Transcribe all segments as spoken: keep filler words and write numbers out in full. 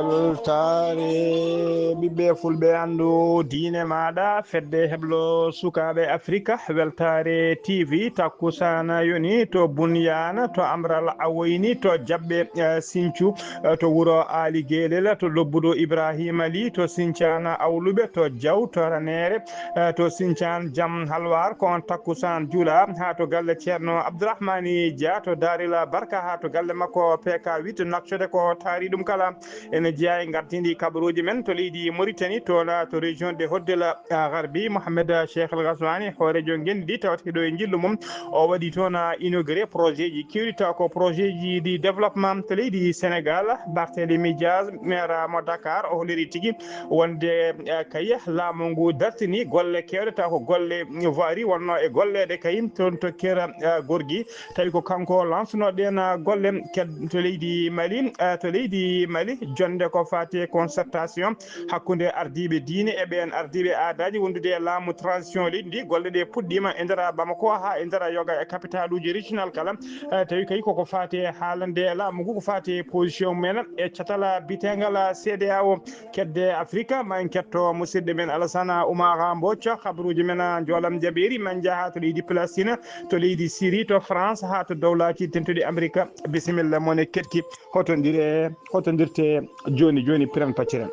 Weltaare ɓiɓɓe fulɓe, anndu diine maaɗa, fedde heblo sukaaɓe Afrika, Weltaare T V, takkusaan yoni to Bunyaana, to Amral Awoyni, to Jaɓɓe, eh, Sincu, eh, to wuro Aali Geelel, to Lobbudu Ibrahima Li, to Sincaan Awluɓe, to Jaw, to Raneere, eh, to Sincaan Jam Halwaar, ko on takkusaan juula haa to galle Ceerno Abdourahmani Dia, to Daarila Barka, haa to galle makko P K huit, naksode ko taari ɗum kala. Ene jeyaa e ngartindi kabaruuji men to leydi Mauritanie, toon to région de Hoddela, ah, Garbi. Mohamed Cheikh El Ghazouani, hooreejo ngenndi tawata ɗo e njillu mum, o waɗi toon, ah, inauguré projet ji keewɗi, taw ko projet ji ɗi développement to leydi Sénégal. Barthélémy Diaz, maire mo Dakar, o holliri tigi wonde, eh, kay laamu ngu dartini golle keewɗe, taw ko golle voirie wonnoo e golleede kay toon to Kera, eh, Gorgui. Tawi ko kanko lancno ɗen, ah, golle ked-, to leydi Mali, ah, to leydi Mali, jonde ko faati e concertation hakkunde ardiiɓe diine e ɓeen ardiiɓe aadaaji wondude e laamu transition leydi ndi. Golle ɗe puɗɗiima e nder Bamako haa e nder yoga e capitaluuji régional kala. Ah, tawi kay koko faati e haalande laamu ngu, ko faati e position mumen e catal biteengal C D A O. Kedde Afrika, ma en ketto musidɗo men Alassane Oumar Mbocco, kabaruuji men, ah, njoolam jaɓeeri, ma en njaha to leydi Palestine, to leydi Syrie, to France, haa to Dowlaaji Dentuɗi Amerika. Bisimilla, mon e keɗki, hotondiree, hotondirtee jooni jooni, piren pacciren.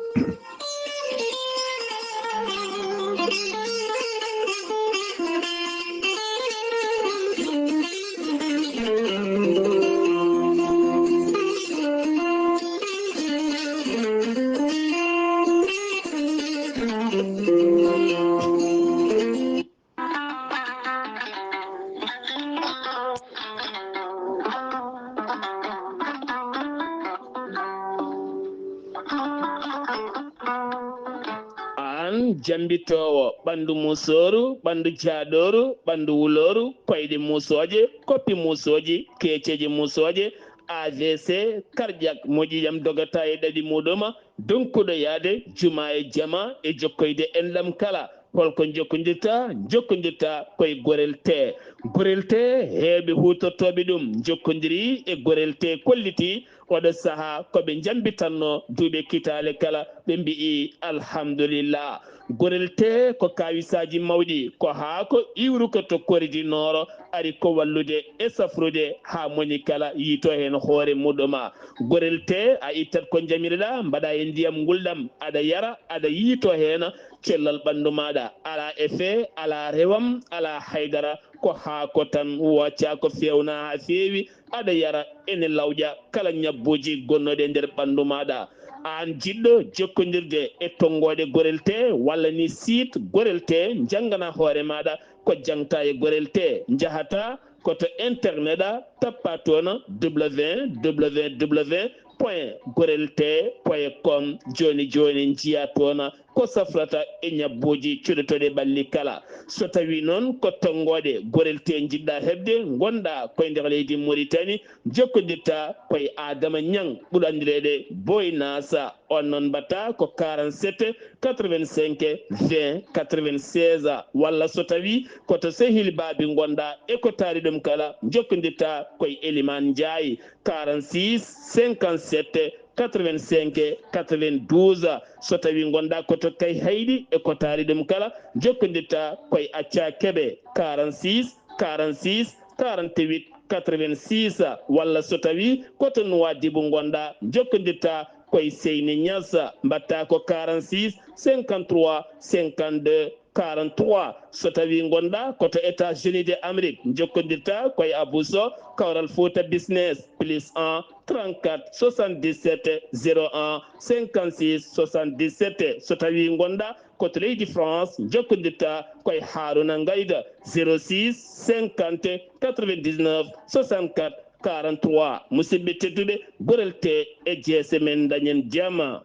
Aan jambitoowo ɓanndu musooru, ɓanndu jaaɗooru, ɓanndu wulooru, koyɗe musooje, koppi musooji, keeceeje musooje, A V C, cardiaque, moƴƴi jam dogata e ɗaɗi muɗuma, donkuɗo yaade juma e jama e jokkoyde enɗam kala. Holko jokkondirta? Jokkondirta koye Gorel Tee. Gorel Tee, heewɓe huutortooɓe ɗum njokkondiri e Gorel Tee, kolliti oɗo sahaa ko ɓe njambitanno duuɓi kitaale kala, ɓe mbi'i alhamdulillah. Gorel Tee ko kaawisaaji mawɗi, ko haako iwruko to Kori du Nord, ari ko wallude e safrude haa moni kala yiito heen hoore muɗuma. Gorel Tee, a ittat ko njamirɗa, mbaɗa e ndiyam ngulɗam, aɗa yara, aɗa yiito heen cellal ɓanndu maaɗa, alaa effet, alaa rewam, alaa haydara, ko haako tan, wacca ko feewna haa feewi, aɗa yara, ene lawƴa kala ñabbuuji gonnooɗi e nder ɓanndu maaɗa. Aan jiɗɗo jokkondirde e tonngooɗe Gorel Tee walla ni site Gorel Tee, njanngana hoore maaɗa ko jaŋta e Gorel Tee, njahata ko to internet a, tappa toon www point gorel tee point com. Jooni jooni njiya toon ko safrata e ñabbuuji cuɗotooɗi ɓalli kala. So tawii noon ko tonngooɗe Gorel Tee njiɗɗa heɓde, ngonɗa koye nder leydi Mauritanie, jokkondirta koye Adama Ñaŋ, ɓurɗo anndireede Boy Nasa. On noon mbaɗta ko quarante-sept quatre-vingt-cinq vingt quatre-vingt-seize, walla so tawii ko to Sehil Baabi ngonɗa e ko taari ɗum kala, jokkondirta koye Eliman Njaay, quarante-six cinquante-sept quatre-vingt-cinq quatre-vingt-douze. So tawii ngonɗa ko to Kayhayɗi e ko taari ɗum kala, jokkondirta koye Acca Kebe, quarante-six quarante-six quarante-huit quatre-vingt-six, walla so tawii ko to Nuwaadibu ngonɗa, jokkondirta koye Seyni Ñas, mbaɗta ko quarante-six cinquante-trois cinquante-deux quarante-trois. So tawii ngonɗa ko to États-Unis de Amérique, jokkondirta koye Abou Sow, Kawral Fouta Business, plus un trente-quatre soixante-dix-sept zéro un cinquante-six soixante-dix-sept. So tawii ngonɗa ko to leydi France, jokkondirta koye Haruna Ngayda, zéro six cinquante quatre-vingt-dix-neuf soixante-quatre quarante-trois. Musidɓe tedduɓe, Gorel Tee e jeese men, dañen jama.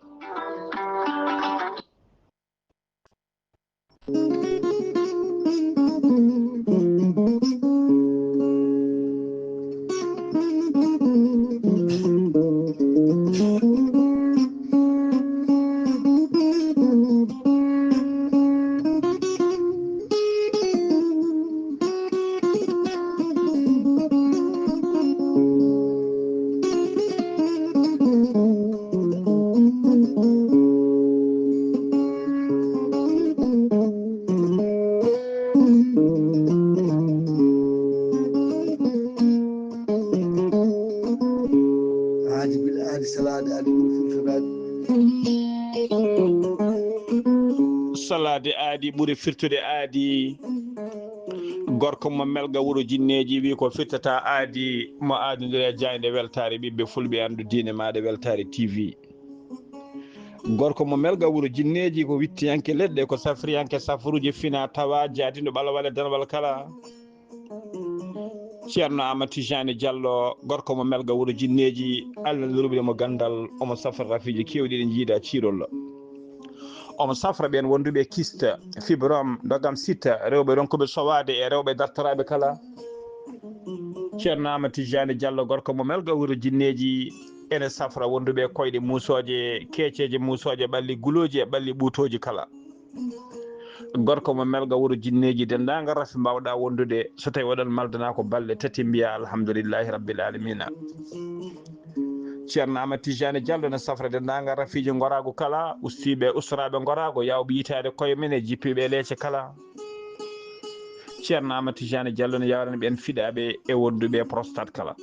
ɓuri firtude aadi. Gorko mo Melga wuro jinneeji wi ko firtata aadi, mo aadondiri e jaaynde weltaare ɓiɓɓe fulɓe anndu diine maaɗa weltaare T V. Gorko mo Melga wuro jinneeji ko wittiyanke leɗɗe, ko safriyanke safruuji fina tawa jaadindo ɓalawal e danwal kala. Ceerno Amadou Tijani Diallo, gorko mo Melga wuro jinneeji, Allah nurɓe mo ganndal, omo safra rafiiji keewɗi ɗi jiida ciirol. Omo safra ɓeen wonduɓe kyste, fibrome, dogam sita, rewɓe ronkuɓe sowaade e rewɓe dartoraaɓe kala. Ceerno Amadou Tijani Diallo, gorko mo Melga wuro jinneeji, ene safra wonduɓe koyɗe muusooje, keeceeje muusooje, ɓalli gulooji e ɓalli ɓuutooji kala. Gorko mo Melga wuro jinneeji, denndaangal rafi mbaawɗa wondude, so tawi oɗon maldana ko balɗe tati, mbiya alhamdulillahi rabbil alamina. Ceerno Amadou Tijani Diallo ne safra denndaangal rafiiji ngoraagu kala, ustiiɓe ustoraaɓe ngoraagu, yawɓe yitaade koye men e jippiiɓe leece kala. Ceerno Amadou Tijani Diallo ne yawarani ɓeen fiɗaaɓe e wonduɓe prostate kala.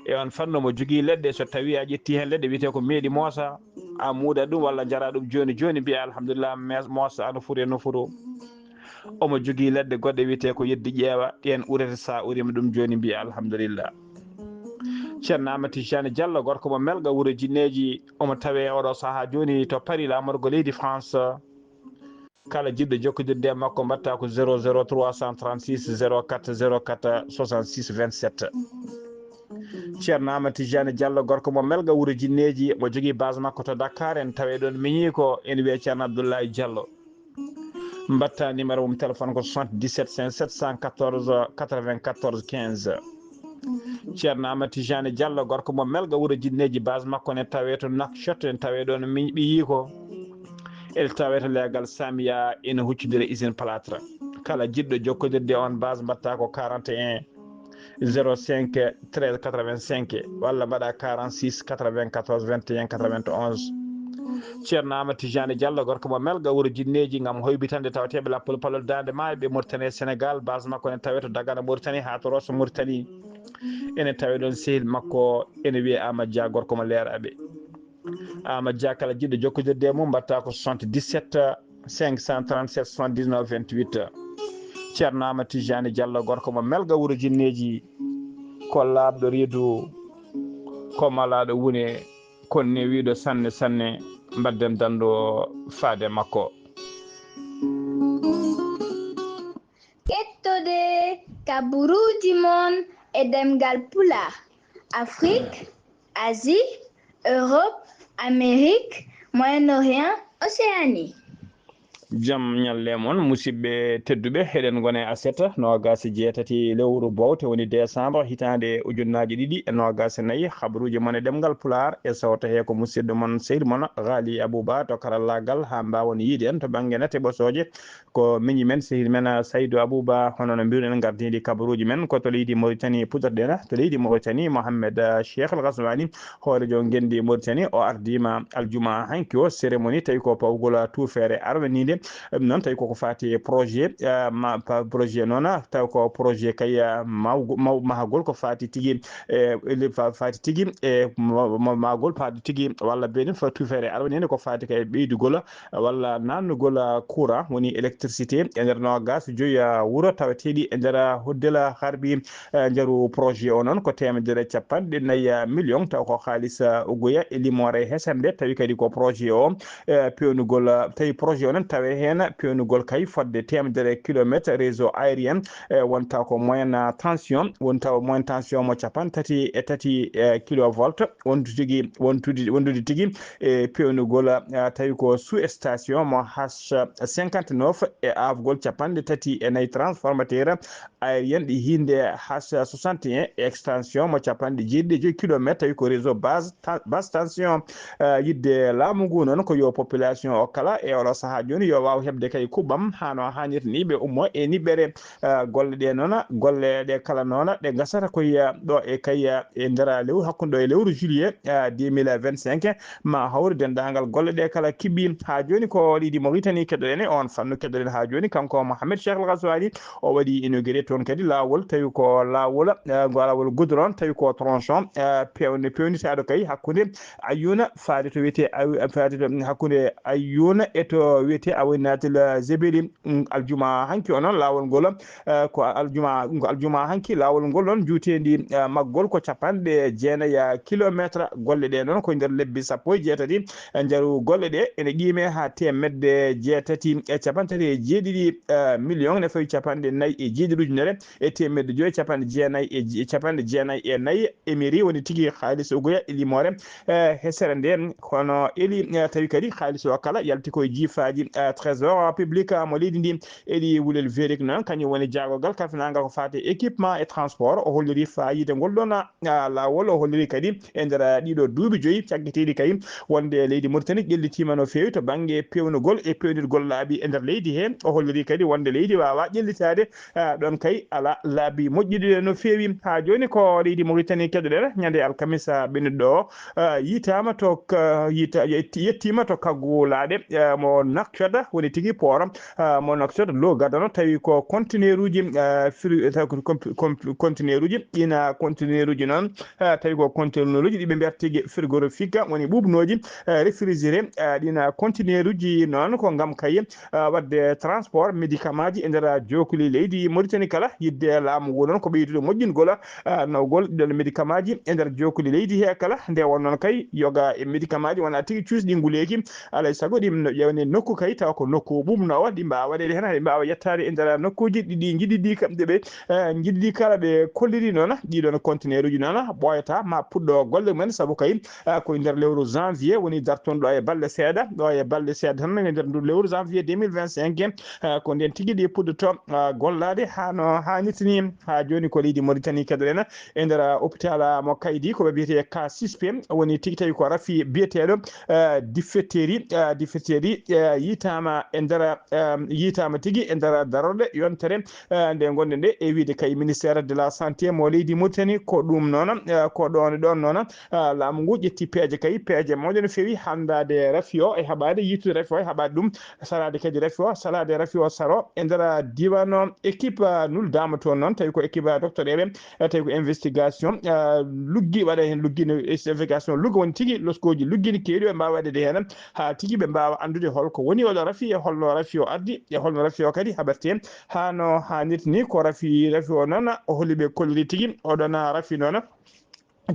E on fannu mo jogii leɗɗe, so tawi a ƴetti heen leɗɗe wiyetee ko meeɗi moosa, a muuda ɗum walla njara ɗum jooni jooni, mbiya alhamdulillah, mes-, moosa no foti e no foto. Omo jogii leɗɗe goɗɗe wiyetee ko yeddi ƴeewa, ɗeen urete sa urima ɗum jooni, mbiya alhamdulillah. Ceerno Amadou Tijani Diallo, gorko mo Melga wuro jinneeji, omo tawee oɗo sahaa jooni to Paris, laamorgo leydi France. Kala jiɗɗo jokkondirde e makko, mbaɗta ko zéro zéro trois cent trente-six zéro quatre zéro quatre soixante-six vingt-sept. Ceerno Amadou Tijani Diallo, gorko mo Melga wuro jinneeji, mo jogii base makko to Dakar, en tawee ɗoon miñi ko ene wiyee Ceerno Abdoulaye Diallo. Mbaɗta numéro mum téléphone ko soixante-dix-sept cinq sept cent quatorze quatre-vingt-quatorze quinze. Ceerno Amadou Tijani Diallo, gorko mo Melga wuro jinneeji, base makko ne tawee to Nouakchott, en tawee ɗoon miñi ɓiyi ko. El tawee to leegal Samia, ene huccondira usine plâtre. Kala jiɗɗo jokkondirde on base, mbaɗta ko quarante et un zéro cinq treize quatre-vingt-cinq walla mbaɗa quarante-six quatre-vingt-quatorze vingt et un quatre-vingt-onze. Ceerno Amadou Tijani Diallo, gorko mo Melga wuro jinneeji, ngam hoybitande tawateeɓe lappol palol Daande Maayo ɓe Mauritanie e Sénégal, base makko ne tawee to Dagana Mauritanie haa to Rosso Mauritanie. Ene tawee ɗoon sehil makko, ene wiyee Amadou Dia, gorko mo Leer Aɓe. Amadou Dia, kala jiɗɗo jokkondirde e mum, mbaɗta ko soixante-dix-sept cinq cent trente-sept soixante-dix-neuf vingt-huit. Ceerno Amadou Tijani Diallo, gorko mo Melga wuro jinneeji, ko laaɓɗo reedu, ko malaaɗo wune, ko newiiɗo sanne sanne, mbaɗden danndo faade makko. Kettode kaburuuji mon e ɗemngal Pulaar, Afrique, Asie, Europe, Amérique, Moyen-Orient, Océanie. Jam ñalle mon, musidɓe tedduɓe, eɗen ngone aset noogaas e jeetati lewru bowte, woni décembre, hitaande ujunnaaji ɗiɗi e noogaas e nayi. Habaruuji mon e ɗemngal Pulaar e sawto he ko musidɗo mon, sehil mon, Ghali Abouba to karallaagal, haa mbaawon yiide en to bannge nate ɓosooje. Ko miñi men, sehil men, Saydou Abouba, hono no mbiruɗen, gardiiɗi kabaruuji men ko to leydi Mauritanie puɗɗorɗen, to leydi Mauritanie, Mohamed, eh, Cheikh El Ghazouani, hooreejo ngenndi Mauritanie, o ardiima aljuma hanki o cérémonie, tawi ko pawgol tuufeere arwaniinde. Ɗum noon tawi koko faati e projet, eh, ma, pa-, projet noon, tawi ko projet kay, eh, mawgo-, maw-, mahagol ko faati tigi, eh, ele-, fa-, faati tigi, eh, ma-, ma-, mahagol faati tigi, walla beni fa tuufeere arwaniinde ko faati kay ɓeydugol walla naatnugol, ah, courant, woni électricité, e nder noogaas e joyi, ah, wuro taweteeɗi e nder, ah, Hoddel, ah, Harbi, eh, njaru projet o noon ko teemedere e capanɗe nayi, ah, million, taw ko haalis, ah, uggoya e limoore hesande, tawi kadi ko projet o, eh, peewnugol, ah, tawi projet o noon tawe heen peewnugol kay fodde teemedere kilometre réseau aérien, eh, wonta ko moyenne, ah, tension, wonta ko moyenne tension mo capanɗe tati e tati, eh, kilovolt, wontu tigi, wontude, wondude tigi e peewnugol, ah, tawi ko sous-station mo H cinquante-neuf e aafgol capanɗe tati e nayi transformateur aérien ɗi hiinde H soixante et un e extension mo capanɗe jeeɗiɗi e joyi kilometre, tawi ko réseau base ta-, basse tension. Ah, yidde laamu ngu noon ko yo population o kala e oɗo sahaa jooni yo waaw heɓde kay kuɓɓam haa no haanirta ni, ɓe ummo e niɓɓere. Ah, golle ɗe noon, golle ɗe kala noon, ɗe gasata ko e, ah, ɗo e kay, ah, e nder lewru, hakkunde ɗo e lewru juillet, ah, deux mille vingt-cinq, ma hawru denndaangal golle ɗe kala kiɓɓi. Haa jooni ko leydi Mauritanie keɗoɗen e on fannu, keɗoɗen haa jooni kanko Mohamed Cheikh El Ghazouani, o waɗi inauguré toon kadi laawol, tawi ko laawol, ah, ngo laawol goudron, tawi ko tronçon, ah, peewne-, peewnitaaɗo kay hakkunde Ayouna faade to wiyetee Ay-, faade to hakkunde Ayouna e to wiyetee Woni natil zebiri aljuma hanki o noon laawol ngol, ko aljuma ko aljuma hanki laawol ngol noon juuteendi maggol ko capanɗe jeenayi kilometre. Golle ɗe noon koye nder lebbi sappo e jeetati. Njaru golle ɗe ene qiime haa teemedde jeetati e capanɗe tati e jeeɗiɗi million, ne fawi capanɗe nayi e jeeɗiɗi ujunere e teemedde joyi capanɗe jeenayi e capanɗe jeenayi e nayi. Emiri woni tigi haalis ogoya e limoore hesere nde, kono eli tawi kadi haalis o kala yalti koye jiifaaji trésor public mo leydi ndi. Eli wulel verik noon kañum woni jaagogal kalfinaangal ko faati équipement e transport. O holliri faayiida ngol ɗon laawol. O holliri kadi e nder ɗiɗo duuɓi joyi caggeteeɗi kay wonde leydi Mauritanie ƴellitiima no feewi to bannge peewnugol e peewnirgol laabi e nder leydi he. O holliri kadi wonde leydi waawaa ƴellitaade ɗon kay alaa laabi moƴƴuɗi no feewi. Haa jooni ko leydi Mauritanie keɗoɗen ñande alkamisa ɓennuɗo o yitaama to yettiima to kaggulaaɗe mo Nouakchott woni tigi port mo Nouakchott lo gadano tawi ko conteneuruji conteneuruji ɗina conteneuruji noon tawi ko conteneuruji ɗiɓe mbiyata tigi frigorifique woni ɓuuɓnooji réfrigéré. Ɗina conteneuruji noon ko ngam kay wadde transport médicament ji e nder jookli leydi Mauritanie kala yidde laamu ngu noon ko ɓeydude moƴƴingol nawgol ɗiɗon médicament ji e nder jookli leydi he kala. Nde won noon kay yoga e médicament ji wona tigi cuusɗi nguleeki. Alay sago ɗi no ƴeewne nokku kay tawa ko nokku ɓumnoowo ɗi mbaawa waɗeede heen, haɗe mbaawa yettaade e nder nokkuuji ɗiɗi njiɗiɗi kamɓe ɓe njiɗiɗi kala ɓe kolliri noon ɗiɗon conteneuruji noon ɓooyata ma puɗɗo golle mumen sabu kay koye nder lewru janvier woni dartonɗo e balɗe seeɗa ɗo e balɗe seeɗa tan e nder ndu lewru janvier deux mille vingt-cinq. Ko nden tigi ɗi puɗɗoto gollaade hano haanirta ni. Haa jooni ko leydi Mauritanie keɗoɗen e nder hôpital mo kaydi ko ɓe mbiyetee cas suspect woni tigi tawi ko rafi biyeteeɗo difetteri difetteri yitaama e nder yitaama tigi e nder darorɗe yontere nde ngonɗen nde e wiide kay ministère de la santé mo leydi Mauritanie. Ko ɗum noon ko ɗon ɗon noon laamu ngu ƴetti peeje kay peeje mawɗe no feewi hanndaade rafi o e haɓaade yitude rafi o e haɓaade ɗum saraade kadi rafi o salaade rafi o saro e nder diiwaan o. Équipe nuldaama toon noon tawi ko équipe docteur eɓe tawi ko investigation luggi waɗa heen luggi no investigation lugga woni tigi loskooji luggi ne keewi ɓe mbaawa waɗede heen haa tigi ɓe mbaawa anndude holko woni oɗo rafi e holno rafi o ardi e holno rafi o kadi haɓerte. Hano haanirta ni ko rafi rafi o noon o holi ɓe kolliri tigi oɗon rafi noon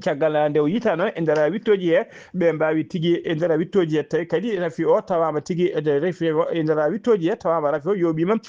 caggal nde o yitano e nder wittooji he ɓe mbaawi tigi e nder wittooji he tawi kadi rafi o tawaama tigi e nder wittooji he tawaama rafi o yooɓiima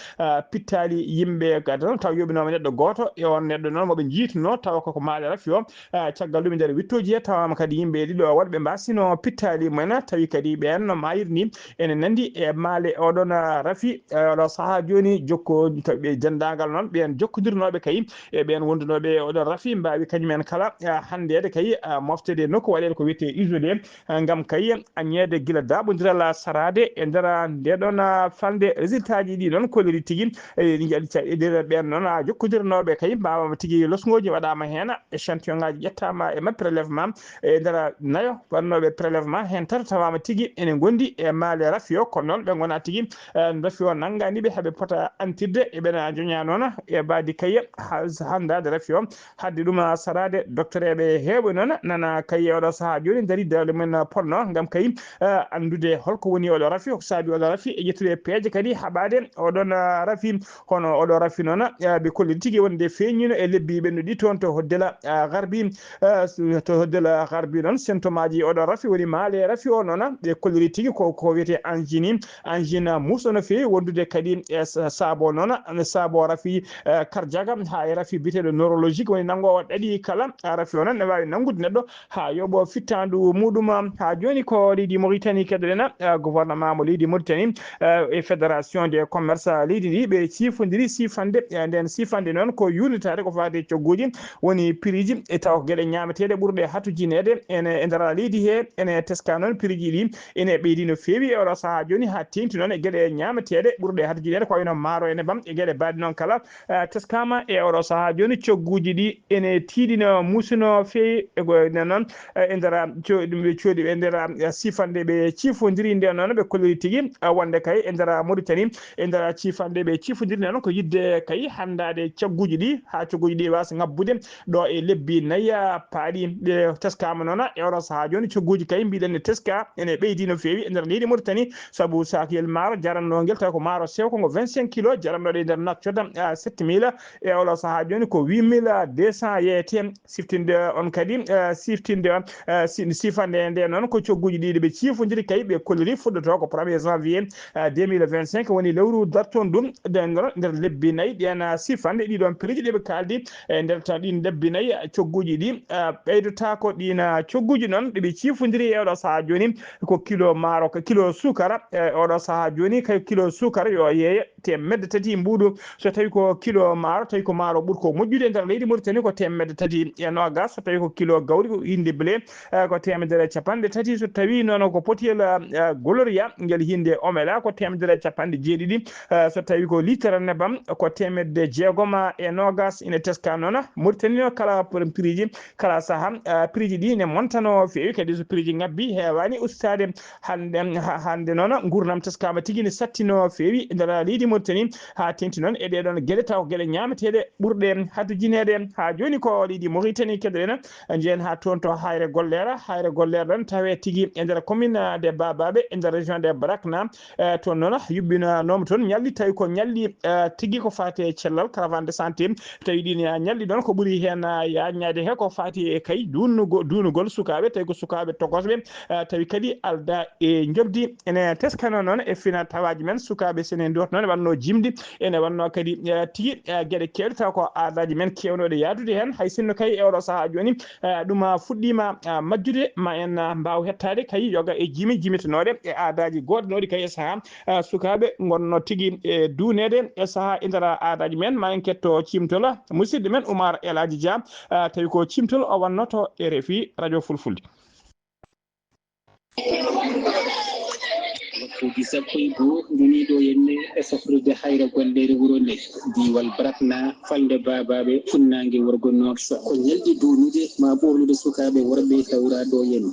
pittaali yimɓe gadano taw yooɓinooma neɗɗo gooto e on neɗɗo noon moɓe njiituno tawa koko maale rafi o. Caggal ɗum e nder wittooji he tawaama kadi yimɓe ɗiɗo waɗɓe mbasino pittaali mumen tawi kadi ɓeen no maayirni ene nandi e maale oɗon rafi oɗo sahaa jooni jokko tawi ɓe denndaangal noon ɓeen jokkondirnooɓe kay e ɓeen wondunooɓe e oɗon rafi mbaawi kañumen kala hanndeede kay mofteede e nokku waɗeede ko wiyetee isolé ngam kay añeede gila daaɓondiral saraade e nder ndeɗon falnde résultat ji ɗi noon kolliri tigi. Eɗi njaɗi caɗeele ɓeen noon a jokkondirnooɓe kay mbaawama tigi losngooji waɗaama heen échantillon ngaji ƴettaama e maɓɓe prélèvement e nder nayo waɗnooɓe prélèvement heen tato tawaama tigi ene ngondi e maale rafi o kono noon ɓe ngonaa tigi rafi o nanngaani ɓe haɓe pota antirde e ɓena joña noon e mbaadi kay hanndaade rafi o. Hadde ɗum saraade docteur eɓe heewɓe noon nana kay e oɗo sahaa jooni dari dawle mumen ponno ngam kay anndude holko woni oɗo rafi ko saabi oɗo rafi e ƴettude peeje kadi haɓaade oɗon rafi. Hono oɗo rafi noon ɓe kolliri tigi wonde feeñino e lebbi ɓennuɗi toon to hoddela garbi to hoddela garbi noon sentomaaji oɗo rafi woni maale rafi o noon ɓe kolliri tigi ko ko wiyetee angine. Angine muuso no feewi wondude kadi e saabo noon saabo rafi karjaga haa e rafi biyeteeɗo neurologique woni nanngoowo ɗaɗi kala rafi o noon ne waawi nanngude neɗɗo haa yoɓo fittaandu muɗum. Haa jooni ko leydi Mauritanie keɗoɗen gouvernement mo leydi Mauritanie e fédération des commerçants leydi ndi ɓe siifondiri siifande nden siifande noon ko yuurnitaade ko faati e cogguuji woni piriji e tawa ko geɗe ñaameteeɗe ɓurɗe hatujineede ene e nder leydi he ene teska noon piriji ɗi ene ɓeydi no feewi e oɗo sahaa jooni haa teeŋti noon e geɗe ñaameteeɗe ɓurɗe hatujineede ko wayno maaro ene bam e geɗe mbaɗe noon kala. Teskaama e oɗo sahaa jooni cogguuji ɗi ene tiiɗi no muusi no feewi. E ko nden noon, eh, e nder, ah, co-, ɗum ɓe coodi ɓe e nder, ah, sifande ɓe ciifondiri nden noon ɓe kolliri tigi, ah, wonde kay e nder Mauritanie, e nder sifande ɓe ciifondiri nden noon ko yiɗde kay hanndaade cogguuji ɗi haa cogguuji ɗi waasa ngabbude ɗo e lebbi nayi, ah, paaɗi. Ɓe teskaama noon e oɗo sahaa jooni cogguuji kay mbiɗen ne teska ene ɓeydi no feewi e nder leydi Mauritanie sabu saakiyel maaro jaranno ngel tawi ko maaro sew ko ngo vingt-cinq kilo jaranno ɗo e nder naccota, ah, sept mille e oɗo sahaa jooni ko huit mille deux cents yeeyete. Siftinde on kadi, eh, siftinde on, eh, si-, sifande nde noon ko cogguuji ɗiɗi ɓe ciifondiri kay ɓe kolliri fuɗɗoto ko premier janvier, eh, deux mille vingt-cinq woni lewru dartoon ɗum nden noon nder lebbi nayi ɗen, eh, sifande ɗiɗon prix ji ɗi ɓe kaaldi e nder tan ɗin lebbi nayi, eh, cogguuji ɗi, eh, ɓeydota ko ɗin, eh, cogguuji noon ɗi ɓe ciifondiri e oɗo sahaa jooni ko kilo maaro, ko kilo sukara, eh, oɗo sahaa jooni kay kilo sukara yo yeeye teemedde tati mbuuɗu. So tawi ko kilo maaro, tawi ko maaro ɓuri ko moƴƴude e nder leydi Mauritanie ko teemedde tati e noogas. So tawi ko kilo gawri ko hinde blé, eh, ko teemedere e capanɗe tati. So tawi noon ko potiyel, eh, gloria ngel hinde omela ko teemedere e capanɗe jeeɗiɗi. Eh, so tawi ko litre nebam ko teemedde jeegom e noogas. Ine teska noon Mauritanie o kala prix ji, kala saha, eh, prix ji ɗi ne montano feewi. Kadi so prix ji ngabbi heewani ustaade hannde, ha-, hannde noon nguurndam teskama tigi ne satti no feewi e nder leydi Mauritanie. Haa teŋti noon e ɗee ɗoon geɗe, taw ko geɗe ñaameteeɗe ɓurɗe hadujineede. Haa jooni ko leydi Mauritanie keɗoɗen, njeyen haa toon to Hayre Gollere. Hayre Gollere ɗoon tawe tigi e nder commune de Bababe, e nder région de Brakna. Eh, toon noon yuɓɓinanooma toon ñalɗi, tawi ko ñalɗi, eh, tigi ko faati e cellal, caravane de santé. Tawi ɗiin, ah, ñalɗi ɗoon ko ɓuri heen, ah, yaajnaade he ko faati e kay duunnugo-, duunugol sukaaɓe, tawi ko sukaaɓe tokosɓe, ah, tawi kadi aldaa e njoɓdi. Ene teskano noon e fina tawaaji men sukaaɓe, so ene ndewta noon, ene wannoo jimɗi, ene wannoo kadi, eh, tigi, eh, geɗe keewɗe, taw ko aadaaji men keewnooɗe yaadude heen. Hay sinno kay e oɗo sahaa jooni, eh, ɗum, ah, fuɗɗiima, ah, majjude, ma en, ah, mbaaw hettaade kay yoga e jimi jimitanooɗe e aadaaji goodnooɗi kay e sahaa, ah, sukaaɓe ngonnoo tigi e duuneede e sahaa e nder aadaaji men. Ma en ketto ciimtol musidɗo men Oumar El Hadji Dia, ah, tawi ko ciimtol o wannoo to R F I Radio Fulfulde. Waktuuji sappo e goo, ndunii ɗo henne e safrude Hayre Gollere wuro nde, diiwal Brakna, falnde Bababe, funnaange worgo Nouakchott. Ko ñalɗi duunude maa ɓoornude sukaaɓe worɓe hewraa ɗo henne.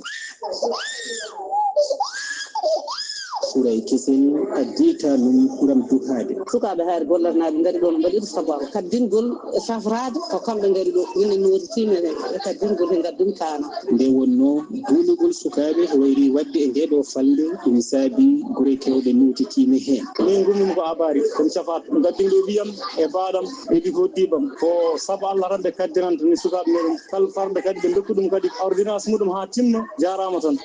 Ɓuray kesel additaa ɗum ngam duhaade. Sukaaɓe Hayre Gollernaɓe ngari ɗo no mbaɗi ɗum sababu kaddingol e safraade ko kamɓe ngari ɗo. Min en nootiima e kaddingol he ngaddumi kaana. Nde wonnoo duunugol sukaaɓe wayri waɗde e ndee ɗoo falnde, ɗum saabi gure keewɗe nootitiima heen. Min ngummimi ko abaari, ko mi safaat. Ngaddinɗo ɓiyam e baaɗam e ɗi hoɗdiiɓam. Ko sabu Allah tan ɓe kaddiranta min sukaaɓe meɗen. Kala farɓe kadi ɓe ndokku ɗum kadi ordonnance muɗum haa timma. Jaaraama tan.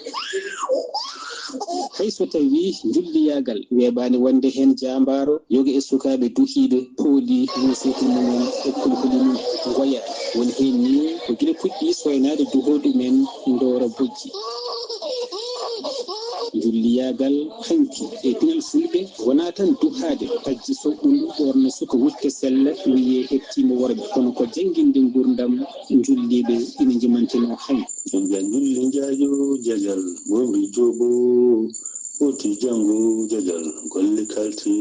Hay so tawii njulliyaagal weeɓaani wonde heen jaambaaro, yoga e sukaaɓe duhiiɓe pooli muuseeji mumen e kulhuli mum ngoya. Won heen nii ko gila puɗɗii soynaade duhooɗi men ndoora bojji. Njulliyaagal hanki e pinal fulɓe wonaa tan duhaade pajji soɓɓundu ɓoorna suka wutte sella wiyee heɓtiima worɓe, kono ko jannginde nguurndam njulliiɓe ina njimantinoo hay. Ɓe mbiya njulli njaajo jajal, gomri joobo, foti janngo jajal, golle kalte.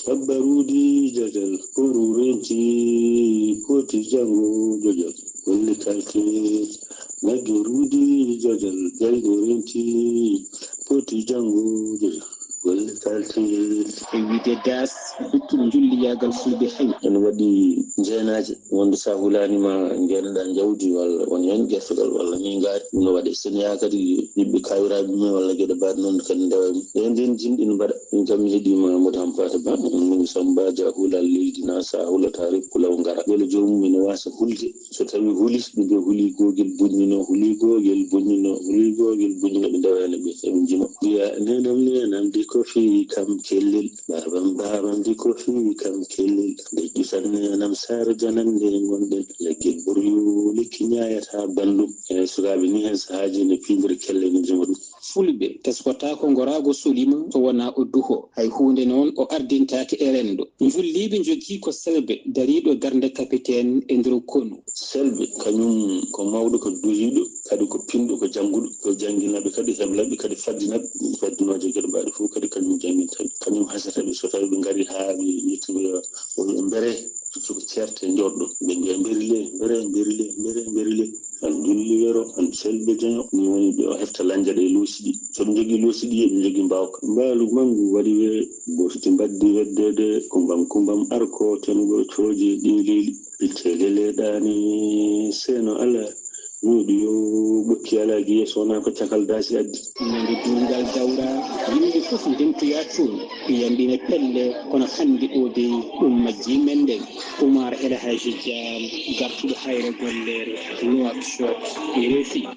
Sabbaruudi jajal, koru renti, foti janngo jajal, golle kalte. Nagge ruudi jajal, gaynde renti, foti janngo jajal, golle kalte. E wiyde daas, luttuɗo njulliyaagal fulɓe hay. Ene waɗi njeenaaje, wonde so a hulaani ma njeenaɗaa njawdi, walla won heen gertogal, walla nii ngaari, ɗum no waɗe. So ene yaha kadi ɓiɓɓe kaawiraaɓe mum en, walla geɗe mbaɗe noon kadi ndewa e mum. E ndeen jimɗi no mbaɗa. Min kam mi heɗiima Amadou Hampata Ba, min Samba Dia hulal leydi na, so a hulataa rek kulaw ngara. Mbele joomum ene waasa hulde. So tawii huli, ɓe mbiya huli googel bonninoo, huli googel bonninoo, huli googel bonninoo, ɓe ndewa heen ɓe, eɓe njima. Mbiya, "Neenam, neenam, di ko fii kam kellel, baabam, baabam, di ko fii kam kellel, de ƴusan neenam saare janande ngonɗen, leggel ɓuryu lekki ñaayataa banndum." Eey, sukaaɓe nii heen sahaaji ene piindira kelle, ene njima ɗum. Fulɓe teskotaako ngoraago solima so wonaa o duho, hay huunde noon o ardintaake e renndo. Njulliiɓe njogii ko selbe dariiɗo darnde kapiten e nder konu. Selbe, kañum ko mawɗo, ko duhiiɗo, kadi ko pinɗo, ko jannguɗo, ko jannginaaɓe kadi, heblaɓe kadi, faddinaaɓe, faddinooje geɗe mbaɗe fof kadi kañum jannginta ɓe. Kañum hasata ɓe so tawii ɓe ngarii haa ɓe yettii ɓe, o wiya, "Mbere, ko ceerte njorɗo." Ɓe mbiya, "Mberi le, mbere, mberi le, mbere, mberi le." An julli wero, an selbe joño, ni woni ɓe o hefta lanja ɗe loosi ɗi. So ɓe njogii loosi ɗi, eɓe njogii mbaawka. Mbaalu manngu waɗi we, gootiti mbaddi weddeede, kumbam kumbam arko, tengo cooje ɗi leeli. Ɓitte lele ɗaani, seeno ala, ñuuɗi yo ɓokki alaaji yeeso wonaa ko cakal daasi addi. Nande duungal dawra, yimɓe fof ndemtoyaa toon, yamɗina pelle, kono hannde o dey ɗum majjii men nden. Oumar El Hadji Dia, gartuɗo hayre gollere Nouakchott, R F I.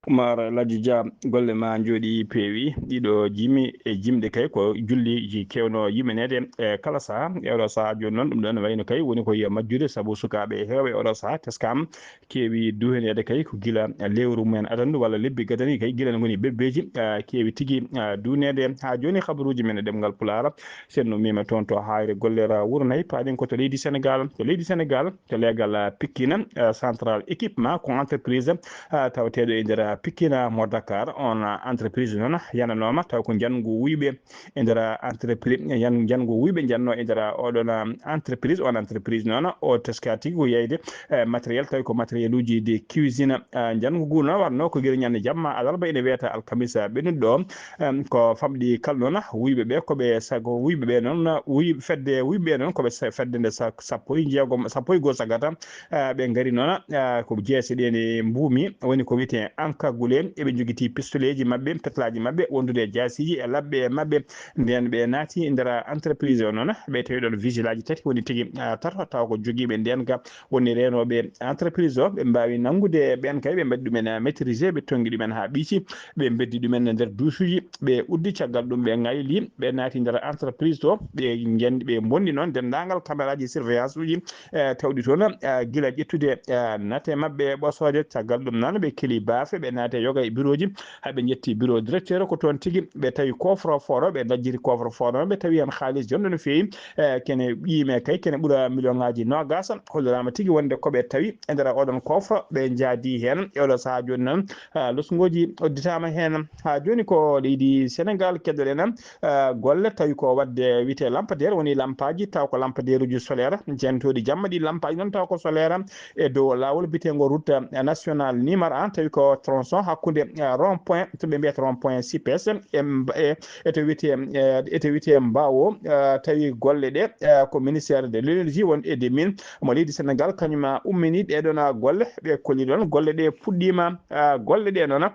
Oumar El Hadji Dia, golle ma njooɗi peewi. Ɗiɗo jimi e jimɗe kay ko julliiji keewno yimineede e kala saha. E oɗo saha jooni noon, ɗum ɗon wayno kay woni koye majjude, sabu sukaaɓe heewɓe e oɗo saha teskam keewi duheneede kay ko gila lewru mumen adandu walla lebbi gadani kay gila ne ngoni bebbeji, ah, keewi tigi, ah, duneede. Ha jooni habaruuji men e ɗemngal Pulaar, sen no mima toon to hayre gollere wuro nayi, paaɗen ko to leydi Senegal. To leydi Senegal, to leegal, ah, Pikin, ah, Central Équipement, ko entreprise, ah, tawateeɗo e nder, ah, Pikin, ah, mo Dakar. On, ah, entreprise noon yananooma taw ko njanngu wuyɓe e nder entreprise, jan-, janngo wuyɓe njanno e nder oɗon, um, entreprise. On entreprise noon o teska tigi ko yeyde, eh, matériel, tawi ko matériel uji de cuisine. Ah, janngo ngu noon warno ko gila ñande jamma alarba ene wiyata alkamisa ɓennuɗo ɗo. Em, ko famɗi kala noon wuyɓe ɓe, ko ɓe sago wuyɓe ɓe noon, wuy-, fedde wuyɓe ɓe noon ko ɓe sa-, fedde nde sa-, sappo e jeegom, sappo e goo sagata. Ah, ɓe ngari noon, ah, ko jeese ɗe ne mbuumi, woni ko wiyetee ankagule, eɓe njogiti pistoleeji maɓɓe, petlaaji maɓɓe, wondude e jaasiiji e labbe maɓɓe. Nden ɓe naati nder entreprise o noon, ɓe tawi ɗon vigilaaji tati woni tigi, ah, tato, tawa ko jogiiɓe nden ga woni reenooɓe entreprise o, ɓe mbaawi nanngude ɓeen kay, ɓe mbaɗi ɗumen, ah, maîtriser, ɓe tonngi ɗumen haa ɓiici, ɓe mbeddi ɗumen e nder duusuuji, ɓe uddi caggal ɗum, ɓe ngayli, ɓe naati nder entreprise to, ɓe njendi, ɓe mbonni noon denndaangal cameraaji surveillance uji, eh, tawɗi toon, eh, gila ƴettude, eh, nate maɓɓe ɓosooje. Caggal ɗum noon, ɓe keli baafe, ɓe naati e yoga e birooji, haa ɓe njetti bureau directeur ko toon tigi, ɓe tawi coffre fort o, ɓe dajjiti coffre fort o, ɓe tawi heen haalis jonɗo no feewi, eh, kene ƴiime kay, kene ɓura million ŋaaji noogaas. Holliraama tigi wonde ko ɓe tawi e nder oɗon coffre, ɓe njaadi heen. E oɗo sahaa jooni noon, ah, losngooji udditaama heen. Haa jooni ko leydi Senegal keɗoɗen, ah, golle tawi ko waɗde wiyetee lampadaire, woni lampaaji taw ko lampadaire uji solaire, jentooɗi jamma ɗi lampaaji noon taw ko solaire e dow laawol biyeteengo route nationale numéro un, tawi ko tronçon hakkunde, ah, rond point, to ɓe mbiyata rond point sipes, e mba-, e, e to wiyetee, eh, e to wiyetee Mbaawo, ah, tawi golle ɗe, ah, ko ministère de l'énergie won e des mines mo leydi Senegal, kañum ummini ɗee ɗoon, ah, golle, ɓe kolli ɗoon golle ɗe puɗɗiima, ah, golle ɗe noon.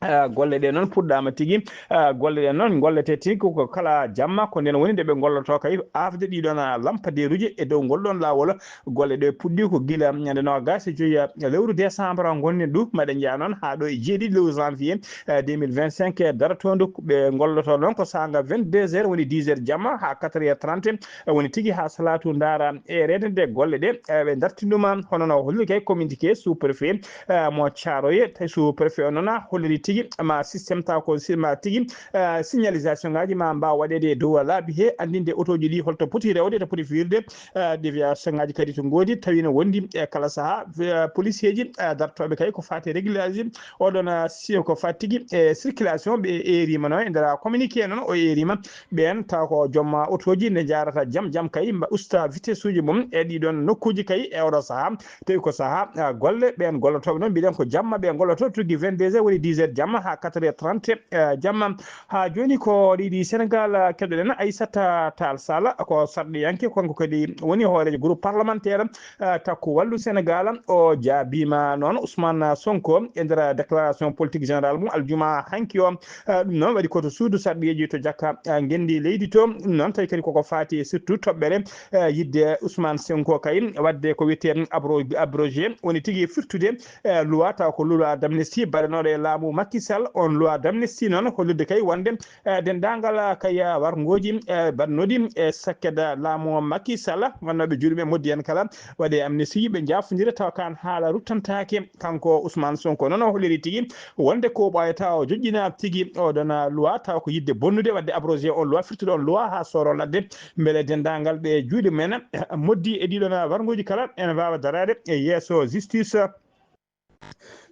Ah, golle ɗe noon puɗɗaama tigi. Ah, golle ɗe noon ngollete tigi ko, ko kala jamma, ko nden woni nde ɓe ngolloto kay aafde ɗii ɗoon, ah, lampadeeruuji e dow ngol ɗoon laawol. Golle ɗe puɗɗi ko gila ñande noogaas e joy, ah, lewru décembre ngonɗen ɗo, maɗe njeya noon haa ɗo e jeeɗiɗi lewru janvier, eh, deux mille vingt-cinq, eh, daratoondu. Ɓe ngolloto noon ko saanga vingt-deux heures, woni dix heures jamma, haa quatre heures trente, eh, woni tigi haa salaatu ndaara eereede nde golle ɗe, eh, ɓe dartinduma. Hono no holli kay communiqué sous-préfet, eh, mo Thiaroye, tawi sous-préfet o noon holliri tigi ma système taw ko si-, ma tigi, eh, signalisation ngaji ma mbaaw waɗeede e dow laabi he, anndinde otooji ɗi holto poti rewde, to poti fiirde, eh, déviation ngaji kadi to ngoodi, tawi no wondi e kala saha, eh, policier ji, eh, dartooɓe kay ko faati régulariser oɗon, eh, si ko faati tigi e circulation, ɓe eerima no e nder communiqué noon o eerima ɓeen taw ko joom otooji nde njaarata jam jam kay mba-, usta vitesse uji mum e ɗiɗon nokkuuji kay e oɗo saha. Tawi ko saha, ah, golle, ɓeen gollotooɓe noon mbiɗen ko jamma ɓe ngolloto tuggi vingt-deux heures woni dix heures jamma haa quatre heures trente, eh, jamma. Haa jooni ko leydi Senegal, ah, keɗoɗen Aissata Tall Sall, ko sarɗiyanke, kanko kadi woni hooreejo groupe parlementaire, ah, Takku Wallu Senegal. O jaabiima noon Ousmane Sonko e nder déclaration politique générale mum aljuma hanki o. Ah, ɗum noon waɗi ko to suudu sarɗiyeeji to Jakka, ah, ngenndi leydi to. Ɗum noon tawi kadi koko faati e surtout toɓɓere, eh, yiɗde Ousmane Sonko kay waɗde ko wiyetee abro-, abrogé, woni tigi firtude, eh, loi taw ko loi d'amnistie baɗanooɗo e laamu Macky Sall. On loi d'amnistie noon hollirde kay wonde, eh, denndaangal, ah, kay, ah, warngooji, eh, baɗnooɗi e sakket, ah, laamu Macky Sall, wonnooɓe juuɗe ɓe moddi en kala waɗe amnistie, ɓe njaafondira taw kaan haala ruttantaake. Kanko Ousmane Sonko noon o holliri tigi wonde ko ɓooyata o joƴƴina tigi oɗon loi taw ko yiɗde bonnude waɗde abrogé on loi, firtude on loi haa sooro ladde, mbele denndaangal ɓe juuɗe men moddi e ɗiɗon warngooji kala ene mbaawa daraade e yeeso justice.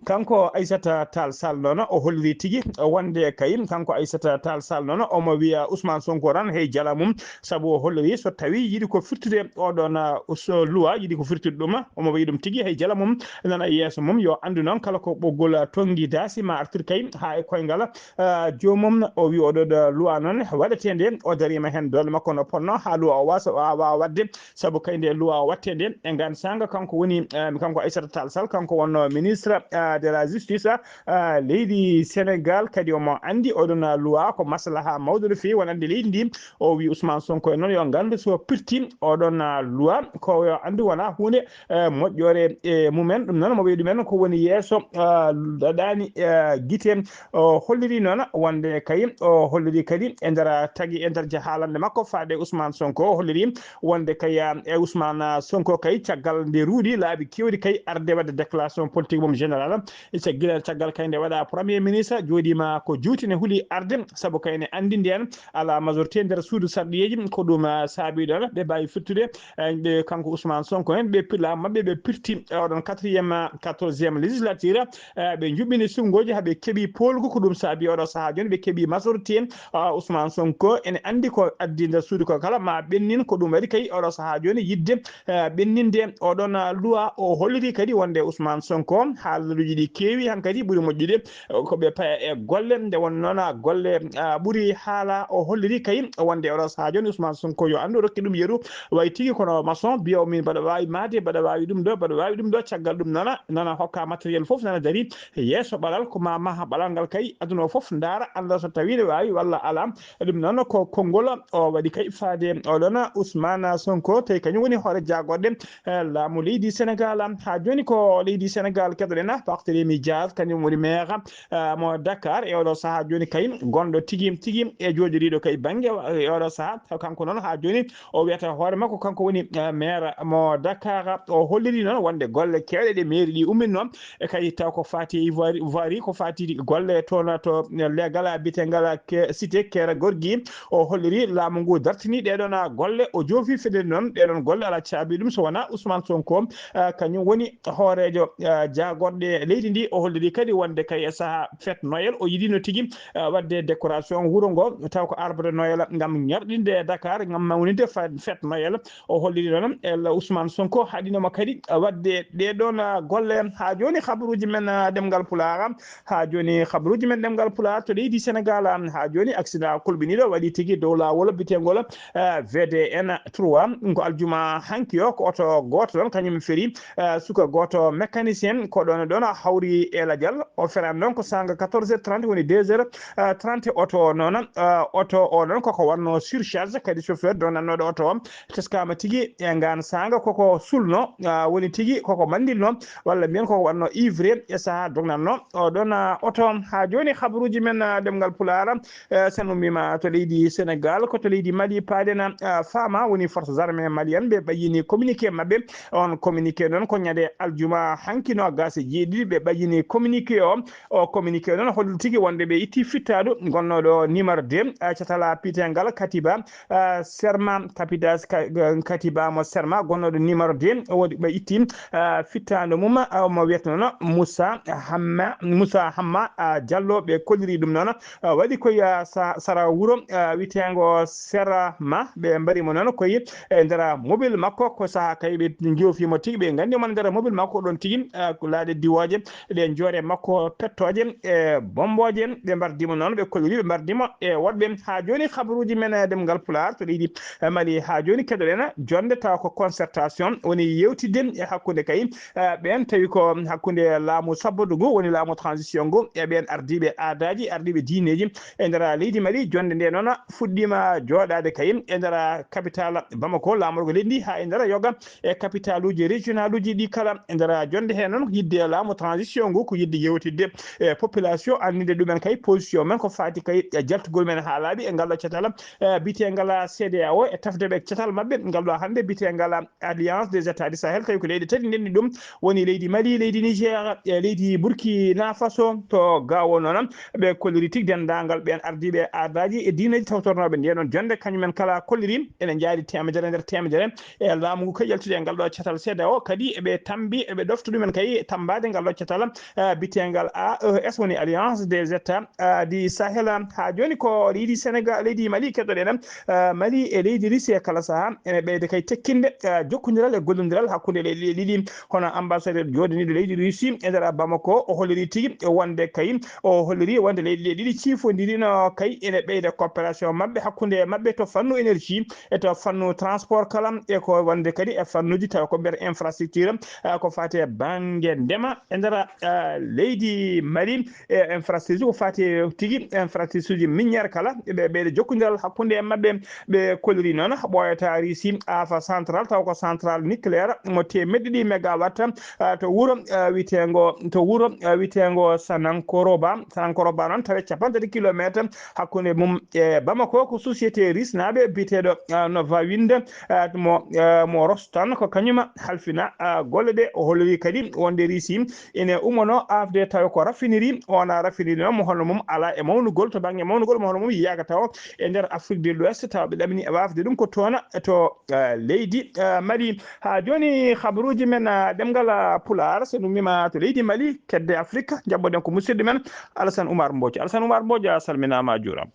Kanko Aissata Tall Sall noon, o holliri tigi wonde kay, kanko Aissata Tall Sall noon, omo wiya Ousmane Sonko tan hey jala mum, sabu o holliri so tawi yiɗi ko firtude oɗon, uh, so loi yiɗi ko firtude ɗum, omo wiya ɗum tigi hey jala mum, nana yeeso mum, yo anndu noon kala ko ɓoggol, uh, tonngi daasi ma artir kay haa e koyngal, uh, joomum. O wi oɗo ɗo loi noon waɗetee nde, o dariima heen doole makko no ponno haa loi o wasa, o waawa waɗde, sabu kay nde loi o waɗtee nde e ngaan saanga kanko woni, eh, kanko Aissata Tall Sall, kanko wonno ministre, eh, de la justice, eh, leydi Sénégal, kadi omo anndi oɗon loi ko maslaha mawɗo no feewi wonande leydi ndi. O wi Ousmane Sonko en noon yo nganndu so pirti oɗon loi ko yo anndu wona huunde, eh, moƴƴore e mumen. Ɗum noon mo wiya ɗumen ko woni yeeso, eh, daɗani, eh, gite. O holliri noon wonde kay, o holliri kadi e nder tagi, e nder haalande makko faade Ousmane Sonko, o holliri wonde kay, ah, e Ousmane Sonko kay caggal nde ruuɗi laabi keewɗi kay arde waɗde déclaration politique mum général. E caggal, caggal kay nde waɗa premier ministre, jooɗiima ko juuti ne huli arde, sabu kay ne anndi ndeen alaa majorité nder suudu sarɗiyeeji, ko ɗum, ah, saabi ɗoon ɓe mbaawi firtude, eh, ɓe kanko Ousmane Sonko en, ɓe pilaama maɓɓe, ɓe pirti, eh, oɗon quatrième, ah, quatorzième législature, eh, ɓe njuɓɓini suɓngooji haa ɓe keɓi poolgu, ko ɗum saabi oɗo sahaa jooni ɓe keɓi majorité, ah, Ousmane Sonko ene anndi ko addi nder suudu ko kala ma ɓennin, ko ɗum waɗi kay oɗo sahaa jooni yiɗde, eh, ɓenninde oɗon, ah, loi. O holliri kadi wonde Ousmane Sonko haalluuji ɗi keewi han kadi ɓuri moƴƴude, eh, ko ɓe paya e golle. Nde wonnoo noon golle, ah, ɓuri haala, o holliri kay wonde oɗo sahaa jooni Ousmane Sonko yo anndu o rokki ɗum yeru, wayi tigi kono maçon biya o min mbaɗa waawi maade, mbaɗa waawi ɗum ɗo, mbaɗa waawi ɗum ɗo, caggal ɗum nana, nana hokka matériel fof nana dari yeeso ɓalal, ko ma maha ɓalal ngal kay aduna o fof ndaara annda so tawi ne waawi walla alaa. Ɗum noon ko konngol o waɗi kay faade oɗon Ousmane Sonko, tawi kañum woni hoore jaagorɗe, eh, laamu leydi Sénégal. Haa jooni ko leydi Sénégal keɗoɗen, ah, Barthélémy Dias, kañum woni maire, eh, mo Dakar e oɗo sahaa jooni kay gonɗo tigi tigi e jooɗoriiɗo kay bannge, eh, e oɗo sahaa. Taw kanko noon haa jooni o wiyata hoore makko kanko woni, eh, maire mo Dakar. O holliri noon wonde golle keewɗe ɗe mairie ɗi umminnoo, e kadi taw ko faati e voirie, voirie, ko faati golle toon to leegal biyeteegal ke-, cité Kere Gorgui. O holliri laamu ngu dartini ɗee ɗoon golle, o joofi fedde noon ɗee ɗoon golle alaa caabi ɗum so wonaa Ousmane Sonko, eh, kañum woni hooreejo, eh, jaagorɗe leydi ndi. O holliri kadi wonde kay e sahaa fête Noël o yiɗino tigi, eh, waɗde décoration wuro ngo taw ko arbre de Noël ngam ñarɗinde Dakar, ngam mawninde fa-, fête Noël. O holliri noon, el Ousmane Sonko haɗinoma kadi waɗde ɗee ɗoon, ah, golle. Haa jooni, habaruuji men, ah, ɗemngal Pulaar, haa jooni, habaruuji men ɗemngal Pulaar to leydi Senegaal, haa jooni, accident kulɓiniiɗo waɗi tigi dow laawol biyeteengol, ah, V D N trois. Ko aljuma hanki o, ko oto gooto ɗoon, kañum ferii, ah, suka gooto mécanicien, ko ɗoon e ɗoon hawri e lajal. O ferani noon ko saanga quatorze heures trente, woni deux heures, ah, trente, oto o noon, ah, oto o noon koko wonno surcharge, kadi chauffeur donnannooɗo oto o teskaama tigi e ngaan saanga koko sulno, ah, woni tigi koko manndilno, walla mbiyen koko wonno ivré e sahaa dognanno o ɗoon, ah, oto. Haa jooni habaruuji men, ah, ɗemngal Pulaar, eh, sen ummiima to leydi Senegaal, ko to leydi Mali paaɗen, ah, faama woni forces armées maliennes ɓe ɓayyini communiqué maɓɓe. On communiqué noon ko ñande aljuma hanki noogaas e jeeɗiɗi ɓe ɓayyini communiqué o. O communiqué noon holli tigi wonde ɓe itti fittaandu gonnooɗo numéro deux, ah, catal biyeteegal Katiba, ah, Serma, Kapitas, Ka-, Katiba mo Serma gonnooɗo numéro deux, o waɗi ɓe itti, ah, fittaandu mum, ah, mo wiyata noon Moussa Hamma, Moussa Hamma, ah, Diallo, ɓe kolliri ɗum noon. Ah, waɗi ko ya sa-, sara wuro, ah, wiyeteengo Serma, ɓe mbari mo noon koye e nder mobile makko, ko sahaa kay ɓe joofi mo tigi, ɓe nganndi mo nder mobile makko ɗoon tigi, ah, ko laaɗe diwooje, ɗe joore makko pettooje e bombooje, ɓe mbardi mo noon, ɓe kolliri, ɓe mbardi mo e woɗɓe. Haa jooni habaruuji men e ɗemngal Pulaar to leydi, eh, Mali, haa jooni keɗoɗen jonde tawa ko concertation woni yewtidde e hakkunde kay, eh, ɓeen tawi ko hakkunde laamu sabbodu ngu, woni laamu transition ngu, e ɓeen ardiiɓe aadaaji, ardiiɓe diineeji e nder leydi Mali. Jonde nde noon fuɗɗiima jooɗaade kay e nder capitale Bamako, laamorgo leydi ndi, haa e nder yoga e capitaluuji régionaluuji ɗi kala. E nder jonde hee noon, yidde laamu transition ngu ko yidde yewtidde e population, anndinde ɗumen kay position men ko faati kay e jaltugol men haa laaɓi e ngal ɗo catal, eh, biyeteegal C D A O, e tafde ɓe catal maɓɓe ngal ɗo hannde biyeteegal Alliance des États du Sahel, tawi ko leyɗe tati ndenni ɗum, woni leydi Mali, leydi Niger, e leydi Burkina Faso. To gaawo noon, ɓe kolliri tigi denndaangal ɓeen ardiiɓe aadaaji e diineeji tawtornooɓe ndee ɗoon jonnde, kañum en kala kolliri ene njaadi teemedere nder teemedere e laamu ngu kay yaltude e ngal ɗo catal C D A O, kadi eɓe tambi, eɓe ɗofta ɗumen kay mbaade ngal ɗo catal, eh, biteengal A E S, woni Alliance des États, eh, du Sahel. Haa jooni ko leydi Sénégal, leydi Mali keɗoɗen. Eh, Mali e leydi Russie e kala sahaa ene ɓeyda kay tekkinde, eh, jokkondiral e gollondiral hakkunde leyɗe ɗe ɗiɗi. Hono ambassadeur jooɗaniiɗo leydi Russie e nder Bamako, o holliri tigi wonde kay, o holliri wonde leyɗe ɗe ɗiɗi ciifondirino kay ene ɓeyda coopération maɓɓe hakkunde maɓɓe to fannu énergie e to fannu transport kala, e ko wonde kadi e fannuuji tawa ko nder infrastructure, eh, ko faati e bannge ndema e nder, eh, leydi Mali, e infrastructure ko faati e tigi infrastructure uji minière kala, ɓe ɓeyda jokkondiral hakkunde e maɓɓe. Ɓe kolliri noon ɓooyata Russie afa central taw ko central nucléaire mo teemedde ɗiɗi mégawatt, eh, to wuro, eh, wiyeteengo, to wuro, eh, wiyeteengo Sanankoroba. Sanankoroba noon tawi capanɗe tati kilometre hakkunde mum e Bamako. Ko société Russie naaɓe biyeteeɗo, ah, Nova Wind, ah, mo, ah, mo Rostan, ko kañum halfina, ah, golle ɗe. O holliri kadi wonde Russie ene ummano afde tawa ko raffinerie, wona raffinerie noon mo hono mum alaa e mawnugol, to bannge mawnugol mo hono mum yiyaaka tawa e nder Afrique de l'Ouest, tawa ɓe ɗamini e wafde ɗum ko toona to, ah, leydi, ah, Mali. Haa jooni, habaruuji men, ah, ɗemngal, ah, Pulaar, so ɗum wiima to leydi Mali, kedde Afrique, njaɓɓoɗen ko musidɗo men Alassane Oumar Mbodj. Alassane Oumar Mbodj, a salminaama, a juuraama.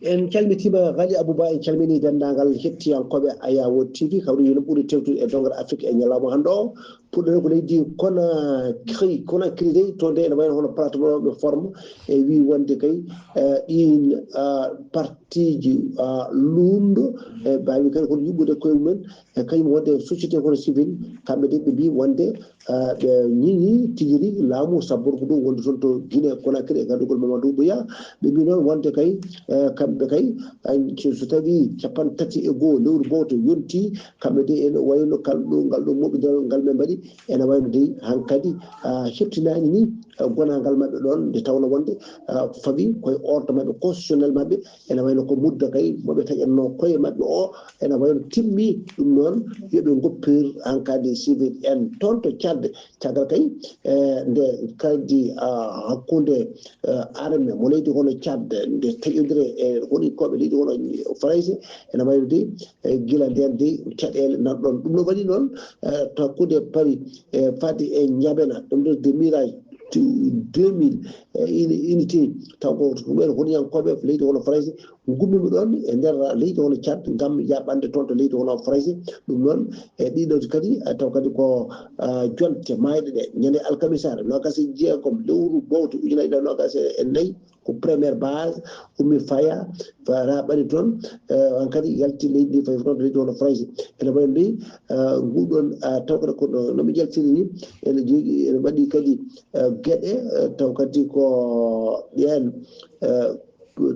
En calmitiima, Ghali Abouba, en calminii denndaangal hettiyankooɓe Ayawo T V, kawri yino ɓuri tewtude e dongal Afrique e ñalawma hannde o. Puɗɗoɗen ko leydi Conakry, Conakry dey, toon dey ene wayno hono plateforme e wii wonde kay, eh, ɗiin, ah, partiiji, ah, luulndo, e mbaawi kadi kono yuɓɓude koye mumen, e kañum wonde société kono civil, kamɓe de ɓe mbii wonde, ah, ɓe ñiñi tigi rigi laamu sabborgo ɗum wonde toon to Guinée Conakry e gardugol Mamadou Bouya. Ɓe mbii noon wonde kay, eh, kamɓe kay, ay, so, so tawii capanɗe tati e goo lewru bowto yontii, kamɓe de ene wayno kal ɗo, ngal ɗo moɓindiral ngal ɓe mbaɗi, ene wayno dey hankadi, ah, heɓtinaani ni, ah, gonaangal maɓɓe ɗoon, nde tawno wonde, ah, fawi koye ordre maɓɓe constitutionnel maɓɓe, ene wayno ko mudda kay mo ɓe taƴatnoo koye maɓɓe o, ene wayno timmi. Ɗum noon, yo ɓe ngoppir hankadi civil en toon to Tchad. Caggal kay, eh, nde kadi, ah, hakkunde, eh, arme mo leydi hono Tchad, nde taƴondire e woninkooɓe leydi hono Farayse, ene wayno de, eh, gila ndeen de caɗeele nan ɗoon. Ɗum no waɗi noon, eh, to hakkunde Paris, eh, fadde e Njamena, ɗum ɗo de Mirage deux mille, eh, ini-, unité, taw ko ɗum en honiyankooɓe leydi hono Farayse, ngummiima ɗoon e nder leydi hono Tchad ngam yaɓande toon to leydi hono Farayse. Ɗum noon, e ɗiɗo kadi, eh, taw kadi ko, ah, jonte maayɗe ɗe, ñande alkamisaare, noogaas e jeegom lewru bowto, ujunaaji ɗiɗi noogaas e nayi, ko première base, ummi faya, fa-, raɓɓani toon, eh, on kadi yalti leydi ndi, fayi toon to leydi hono Farayse. Ene wayi no, eh, nguɗon, ah, taw kadi ko no, no mi jaltiri ni, ene jogii, ene waɗi kadi, eh, geɗe, eh, taw kadi ko ɓeen, eh,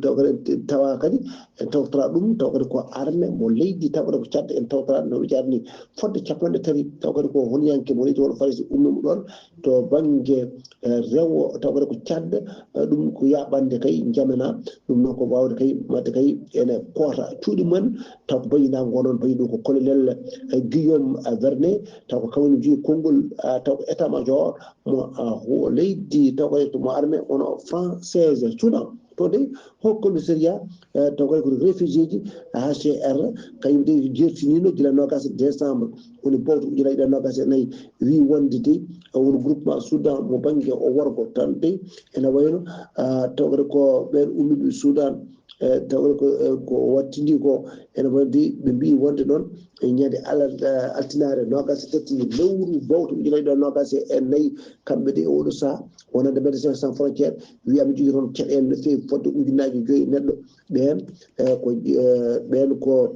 taw kadi tawa kadi en tawtora ɗum, taw kadi ko arme mo leydi, taw kadi ko Tchad en tawtora no mi jarni fodde capanɗe tati, taw kadi ko honiyanke mo leydi hono Farayse ummiima ɗoon to bannge, eh, rewo, taw kadi ko Tchad, eh, ɗum ko yaɓande kay Njamena, ɗum noon ko waawde kay, waɗde kay ene koota cuuɗi mumen, taw ko bayyinaango noon, bayi ɗum ko colonel, eh, Guillaume, eh, Vernet, taw ko kanko ne jogii konngol, ah, taw ko état major mo, ah, ho-, leydi, taw kadi mo armée hono française Soudan. To dey, Haut Commissariat, eh, taw kadi ko réfugié ji, H C R, kañum dey jeertiniino gila noogaas décembre, woni bowto ujunaaji ɗiɗi e noogaas e nayi, wii wonde dey, eh, woni groupement Soudan mo bannge o worgo tan dey, ene wayno, ah, taw kadi ko ɓeen ummiiɓe Soudan, eh, taw kadi ko, eh, ko wattindii ko, ene wayno dey, ɓe mbii wonde noon, e ñande ala-, eh, altinaare noogaas e tati lewru bowto ujunaaji ɗiɗi e noogaas e nayi, kamɓe de e oɗo sahaa, wonande Médecins Sans Frontières, wiyi aɓe njogii toon caɗeele no feewi fodde ujunnaaji joyi neɗɗo. Ɓeen, eh, ko, eh, ɓeen ko,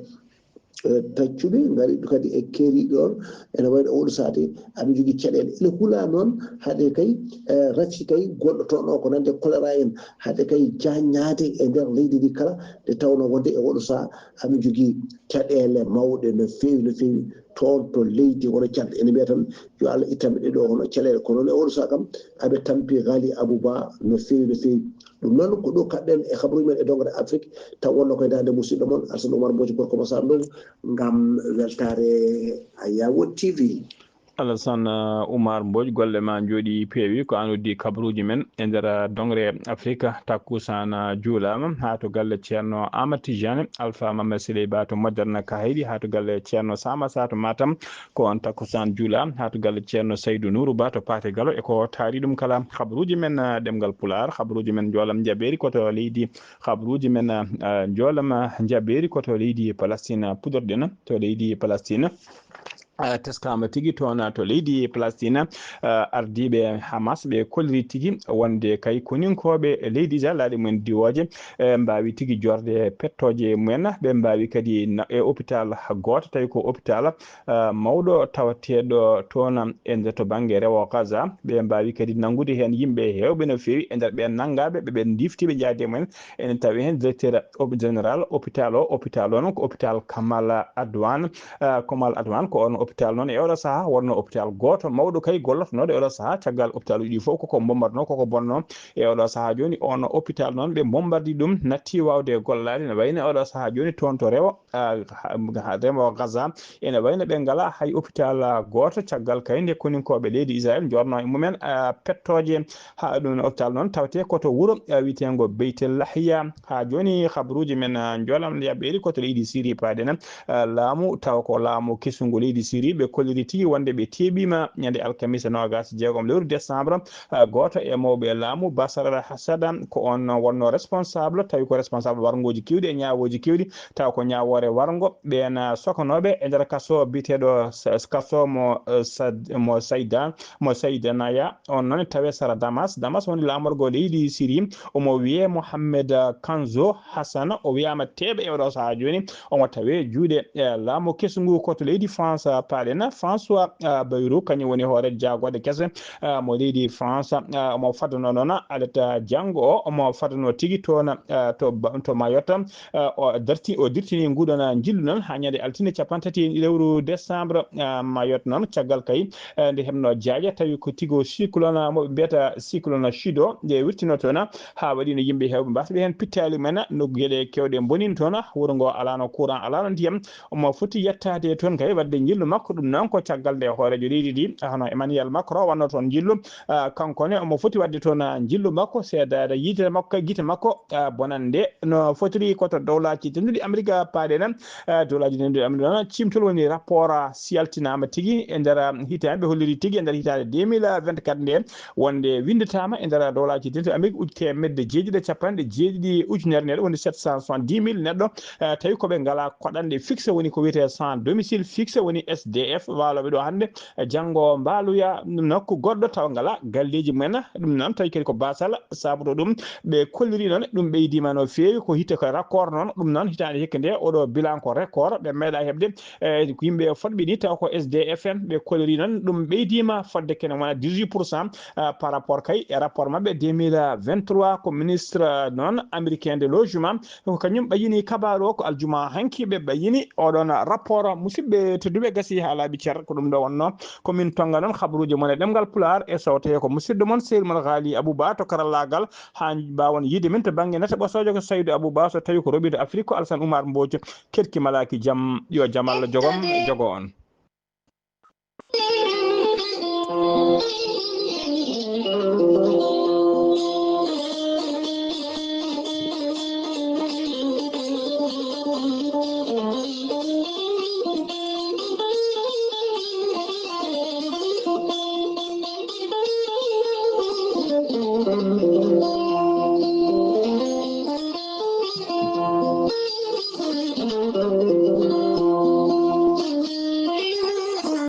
eh, taccuɓe, ngari kadi e keeriiɗi ɗoon, ene wayno oɗo sahaa de, aɓe njogii caɗeele. Ene hula noon, haɗe kay, eh, rafi kay goɗɗo toon o, ko nande choléra en, haɗe kay jaaññaade e nder leydi ndi kala, nde tawnoo wonde e oɗo sahaa aɓe njogii caɗeele mawɗe no feewi, no feewi. Toon to leydi hono Tchad, ene mbiya tan, yo Allah ittan ɓe ɗe ɗo hono caɗeele. Kono noon e oɗo sahaa kam, aɓe tampi Ghali Abouba no feewi, no feewi. Ɗum noon ko ɗo kaɗɗen e habaruuji men e dongre Afrique, taw wonno koye daande musidɗo mon Alassane Oumar Mbodji, gorko mo Sar Ndongo, ngam weltaare Ayawo T V. Alassane, uh, Oumar Mbodj, golle ma njooɗi peewi. Ko an uddi kabaruuji men e nder, uh, dongre Afrika. Takkusaan, uh, juulaama haa to galle Ceerno Amadou Tidiane, Alpha Mamadou Siley Ba to Moderne Kahayɗi, haa to galle Ceerno Sama Sa to Matam. Ko on takkusaan juulaama haa to galle Ceerno Saydou Nourou Ba to Paate Galo. E ko taari ɗum kala, kabaruuji men, uh, ɗemngal Pulaar, kabaruuji men njoolam njabeeri ko to leydi, kabaruuji men, uh, uh, njoolam, uh, njabeeri ko to leydi Palestine, uh, puɗorɗen to leydi Palestine. Uh, teskaama tigi toon to leydi Palestine, uh, ardiiɓe Hamas ɓe kolliri tigi wonde kay koninkooɓe leydi Israel laaɗe mumen diwooje, eh, mbaawi tigi jorde pettooje mumen, ɓe mbaawi kadi na-, e hôpital gooto, tawi ko hôpital, uh, mawɗo tawateeɗo toon e nder to bannge rewo Gaza, ɓe mbaawi kadi nanngude heen yimɓe heewɓe no feewi. E nder ɓeen nanngaaɓe, ɓe ɓeen ndifti, ɓe njaadi e mumen, ene tawi heen directeur op-, général hôpital o, hôpital o noon ko hôpital Kamal Adwan. Ah, Kamal Adwan ko on hôpital noon e oɗo sahaa wonno hôpital gooto mawɗo kay gollotonooɗo e oɗo sahaa. Caggal hôpital uji ɗi fof koko mbombardinoo, koko bonnoo. E oɗo sahaa jooni on hôpital noon ɓe mbombardi ɗum, natti waawde gollaade, ne wayno oɗo sahaa jooni toon to rewo, ah, ha, ha, rewo Gaza, ene wayno ɓe ngalaa hay hôpital, ah, gooto. Caggal kay nde koninkooɓe leydi Israel njorno e mumen, ah, pettooje, haa ɗum hôpital noon tawetee ko to wuro, ah, wiyeteengo Beytel Lahiya. Haa jooni, habaruuji men, ah, njoolam yaɓɓeeri ko to leydi Siri paaɗen, ah, laamu, tawa ko laamu kesungu leydi Siri, ɓe kolliri tigi wonde ɓe teeɓiima ñande alkamisa noogaas e jeegom lewru décembre, ah, gooto e mawɓe laamu, Basar al Hasada, ko on wonno responsable, tawi ko responsable warngooji keewɗi e ñaawooji keewɗi, tawa ko ñaawoore warngo. Ɓeen, ah, sokanooɓe e nder kaso biyeteeɗo sa-, kaso mo, eh, sad-, mo Sayda, mo Saydanaya, on noon tawe sara Damas. Damas woni laamorgo leydi Siri. Omo wiyee Mohamed, ah, Kanzo Hassan. O wiyaama teeɓe e oɗo sahaa jooni. Omo tawe juuɗe, eh, laamu kesungu ko to leydi France, ah, paaɗen. François, ah, Bayrou, kañum woni hoore jaagorɗe kese, ah, mo leydi France. Ah, omo fadano noon alet, ah, janngo o. Omo fadano tigi toon, ah, to ba-, to Mayotte. Ah, o darti-, o dirtini nguɗon, ah, njillu noon haa ñande altine capanɗe tati lewru décembre, ah, Mayotte noon, caggal kay, eh, nde heɓno jaaƴe, tawi ko tigo cyclone, ah, mo ɓe mbiyata cyclone Chido, nde wirtino toon, ah, haa waɗino yimɓe heewɓe mbaasɓe heen pittaali mumen, no geɗe keewɗe mbonino toon, ah, wuro ngo alaano courant, alaano ndiyam, omo foti yettaade toon kay waɗde njillu makko. Ɗum noon ko caggal nde hooreejo leydi ndi, ah, hono Emmanuel Macron wanno toon njillu, ah, kanko ne omo foti waɗde toon, ah, njillu makko, seedaade yiite makko, gite makko, ah, bonande no fotiri ko to Dowlaaji Denduɗi Amerik paaɗen. Ah, Dowlaaji Denduɗi Amerik noon, ciimtol woni rapport, ah, si yaltinaama tigi e nder, ah, hitaande, ɓe holliri tigi e nder hitaande deux mille vingt-quatre nde, wonde winndataama e nder Dowlaaji Denduɗi Amerik uji teemedde jeeɗiɗi e capanɗe jeeɗiɗi ujunere neɗɗo, woni sept cent soixante-dix mille neɗɗo, ah, tawi ko ɓe ngalaa koɗanɗe fixe, woni ko wiyetee sans domicile fixe, woni S D F, waalooɓe ɗo hannde, eh, janngo mbaaloya nokku goɗɗo tawa ngalaa galleeji mumen. Ɗum noon tawi kadi ko baasal sabuɗo ɗum. Ɓe kolliri noon ɗum ɓeydiima no feewi, ko hite ko raccord noon. Ɗum noon hitaande hikka nde oɗo bilan ko record ɓe meeɗa heɓde, eh, ko yimɓe fotɓe ni taw ko S D F en. Ɓe kolliri noon ɗum ɓeydiima fodde kene wona dix-huit pour cent, ah, par rapport kay e rapport maɓɓe deux mille vingt-trois. Ko ministre, ah, noon américain de logement, ko kañum ɓayyini kabaaru o, ko aljuma hanki ɓe ɓayyini oɗon rapport. Musidɓe tedduɓe, gasi haa laaɓi cer, ko ɗum ɗo wonno ko min tonga noon habaruuji mon e ɗemngal Pulaar e sawte ko musidɗo mon Seydi Mon Haali Abou Ba to karallaagal, haa mbaawon yiide min to bannge nata ɓosoojo ko Saydu Abou Ba, so tawi ko roɓindo Afrik ko Alassane Oumar Mbodj. Kerki malaaki jam, yo jam Allah jogom, jogo on.